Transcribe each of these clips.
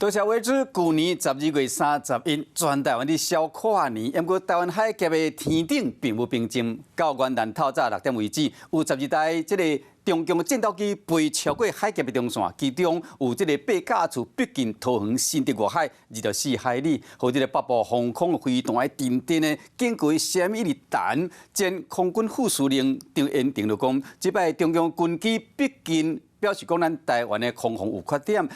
多謝為止，舊年12月31，全台灣佇痟跨年，毋過台灣海峽的天頂並無平靜。到元旦透早6點為止，有12台這个中共戰鬥機飛超過海峽的中線，其中有這个八架次逼近桃園新竹外海24海里，予這个北部防空飛彈的陣陣的警告聲一直彈。前空軍副司令張延廷就講，這擺中共軍機逼近，表示講咱台灣的空防有缺點。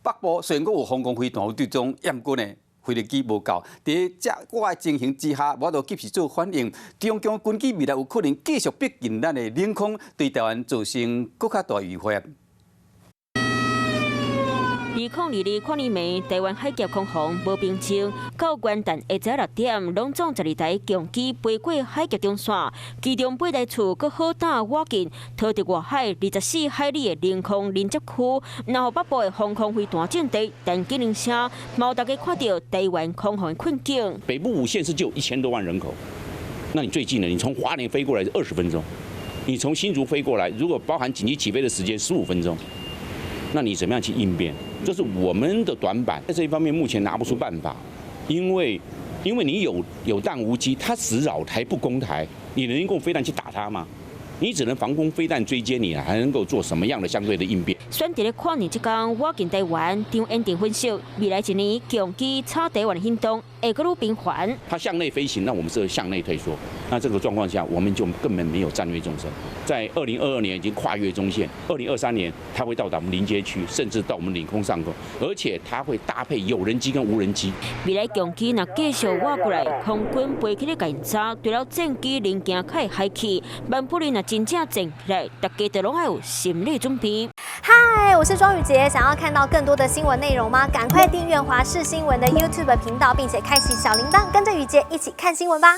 北部雖然講有防空飛彈有對中，毋過呢飛力機無夠。佇這個情形之下，無法度及時做反應。中共軍機未來有可能繼續逼近咱的領空，對台灣造成閣較大威脅。2022跨年暝，台灣海峽空防無平靜。到元旦下晝6點，攏總12台共機飛過海峽中線，其中8台次閣好膽倚近桃竹外海24海里的領空鄰接區，然後北部的防空飛彈陣地，但警鈴聲，予大家看著台灣空防困境。北部五縣市就1000多萬人口，那你最近呢？你從花蓮飛過來是20分鐘，你從新竹飛過來，如果包含緊急起飛的時間15分鐘。那你怎麼樣去應變？這是我們的短板，在這一方面目前拿不出辦法，因為你有彈無機，它只擾台不攻台，你能用飛彈去打它嗎？你只能防空飛彈追擊你，還能夠做什麼樣的相對的應變？選佇咧跨年這工，倚近台灣，張延廷分析，未來一年共機插台灣的行動會閣愈頻繁。它向內飛行，那我們是向內退縮。那這個狀況下，我們就根本沒有戰略縱深。在2022年已經跨越中線，2023年它會到達我們鄰接區，甚至到我們領空上空，而且它會搭配有人機跟無人機。未來共機若繼續倚過來，空軍飛機咧共𪜶查，除了戰機零件較會害去，萬不利若真正戰起來，大家都攏愛有心理準備。嗨，我是莊宇傑，想要看到更多的新聞內容嗎？趕快訂閱華視新聞的 YouTube 頻道，並且開啟小鈴鐺，跟着宇傑一起看新聞吧。